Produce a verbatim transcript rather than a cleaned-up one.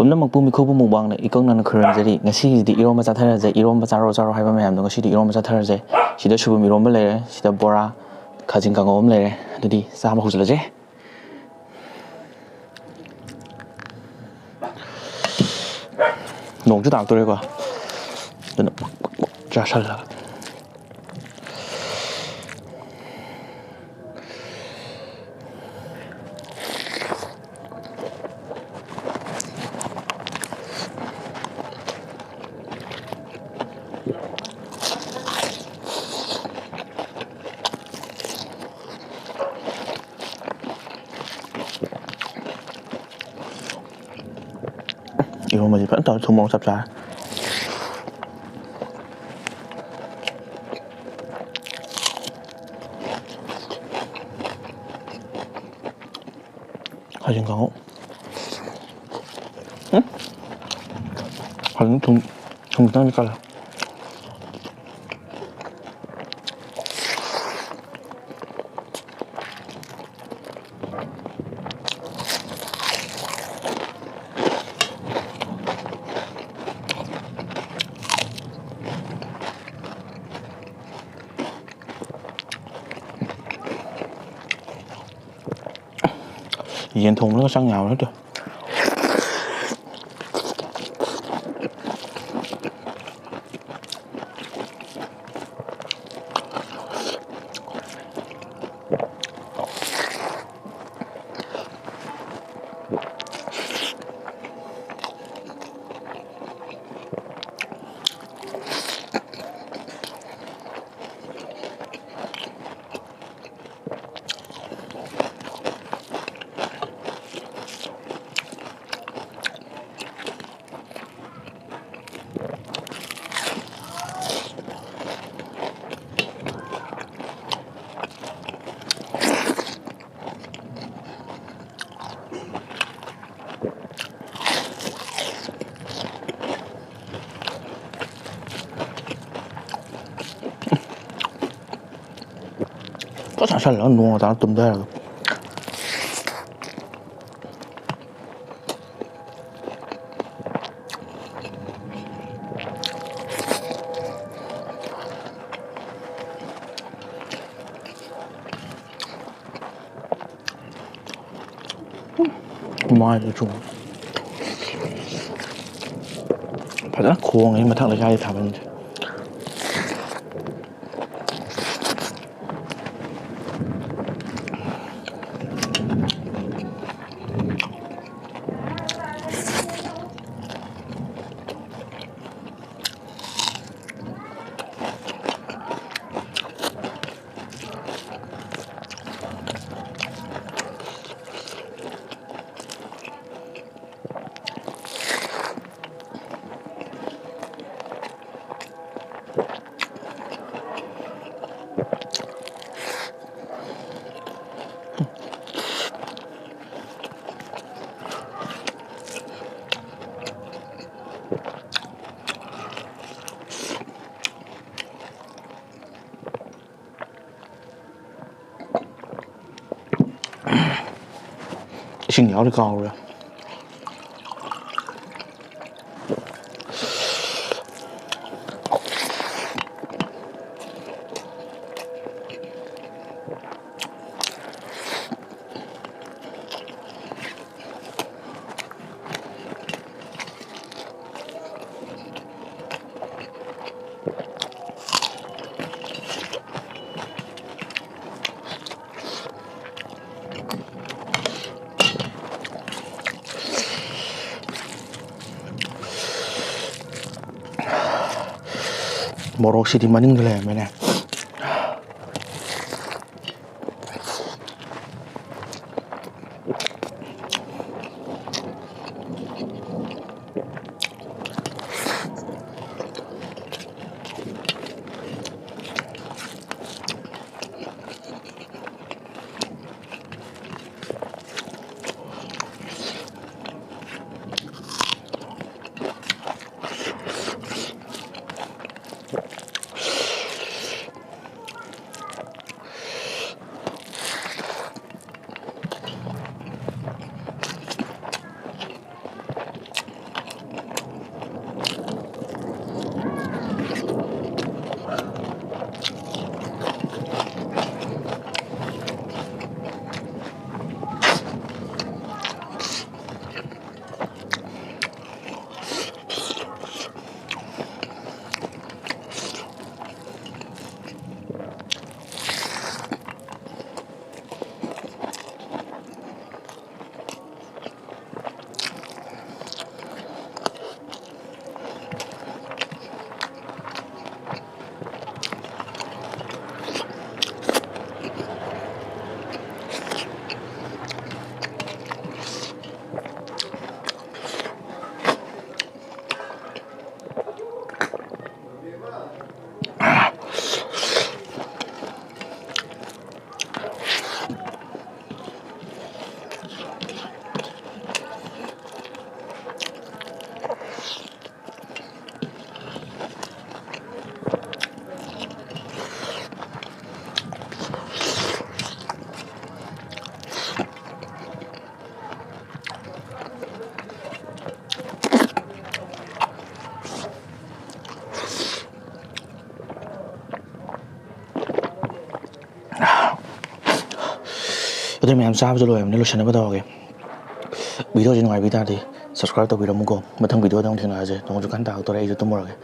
ꯄꯨꯝꯅꯃꯛꯄꯨ ꯃꯤꯈꯨꯕꯨ ꯃꯨꯛꯕꯥꯡꯅ ꯏꯀꯪ ꯅꯪꯅ ꯈꯨꯔꯨꯝꯖꯔꯤ꯫ ꯉꯁꯤꯒꯤꯗꯤ ꯏꯔꯣꯝꯕ ꯆꯥꯊꯔꯁꯦ, ꯏꯔꯣꯝꯕ ꯆꯥꯔꯣ ꯆꯥꯔꯣ ꯍꯥꯏꯕ ꯃꯌꯥꯝꯗꯣ ꯉꯁꯤꯗꯤ ꯏꯔꯣꯝꯕ ꯆꯥꯊꯔꯁꯦ꯫ ꯁꯤꯗ ꯁꯣꯏꯕꯨꯝ ꯏꯔꯣꯝꯕ ꯂꯩꯔꯦ, ꯁꯤꯗ ꯕꯣꯔꯥ, ꯈꯥꯖꯤꯡ ꯀꯥꯡꯉꯧ ꯑꯃ ꯂꯩꯔꯦ꯫ ꯑꯗꯨꯗꯤ ꯆꯥꯕ ꯍꯧꯖꯤꯜꯂꯁꯦ꯫ ꯅꯣꯡꯁꯨ ꯇꯥꯔꯛꯇꯣꯔꯦꯀꯣ, ꯑꯗꯨꯅ ꯆꯥꯁꯜꯂꯒ꯫ ꯏꯔꯣꯟꯕꯁꯦ ꯐꯖꯅ ꯇꯧꯔ ꯊꯨꯝ ꯃꯣꯔꯣꯛ ꯆꯞ ꯆꯥꯔꯦ꯫ ꯈꯥꯖꯤꯡ ꯀꯥꯡꯉꯧ꯫ ꯎꯝ? ꯈꯥꯖꯤꯡ ꯊꯨꯝ, ꯊꯨꯝ ꯈꯤꯇꯪꯗꯤ ꯀꯜꯂꯦ꯫ ꯌꯦꯟ ꯊꯣꯡꯕꯗꯒ ꯆꯪ ꯌꯥꯕ ꯅꯠꯇꯦ꯫ ꯐꯖꯅ ꯆꯥꯁꯜꯂꯒ ꯅꯣꯡꯒ ꯇꯥꯔ ꯇꯨꯝꯊꯔꯒ꯫ ꯃꯥꯏꯗ ꯆꯨꯝ꯫ ꯐꯖꯅ ꯈꯣꯡꯉꯦ ꯃꯊꯛ ꯂꯩꯀꯥꯏꯒꯤ ꯊꯥꯕꯜꯁꯦ꯫ ꯏꯁꯤꯡ ꯌꯥꯎꯔꯤ ꯀꯥꯎꯔꯦ꯫ ꯃꯣꯔꯣꯛꯁꯤꯗꯤ ꯃꯅꯤꯡꯗ ꯂꯩꯔꯝꯃꯦꯅꯦ꯫ ꯑꯩ ꯃꯌꯥꯝ ꯆꯥꯕꯁꯨ ꯂꯣꯏꯔꯕꯅꯤ, ꯂꯣꯏꯁꯤꯟꯅꯕ ꯇꯧꯔꯒꯦ꯫ ꯚꯤꯗꯤꯑꯣꯁꯤ ꯅꯨꯡꯉꯥꯏꯕꯤ ꯇꯥꯔꯗꯤ subscribe ꯇꯧꯕꯤꯔꯝꯃꯨꯀꯣ꯫ ꯃꯊꯪ ꯚꯤꯗꯤꯑꯣꯗ ꯑꯃꯨꯛ ꯊꯦꯡꯅꯔꯁꯦ꯫ ꯅꯣꯡꯁꯨ ꯀꯟꯅ ꯇꯥꯔꯛꯇꯣꯔꯦ, ꯑꯩꯁꯨ ꯇꯨꯝꯃꯨꯔꯒꯦ꯫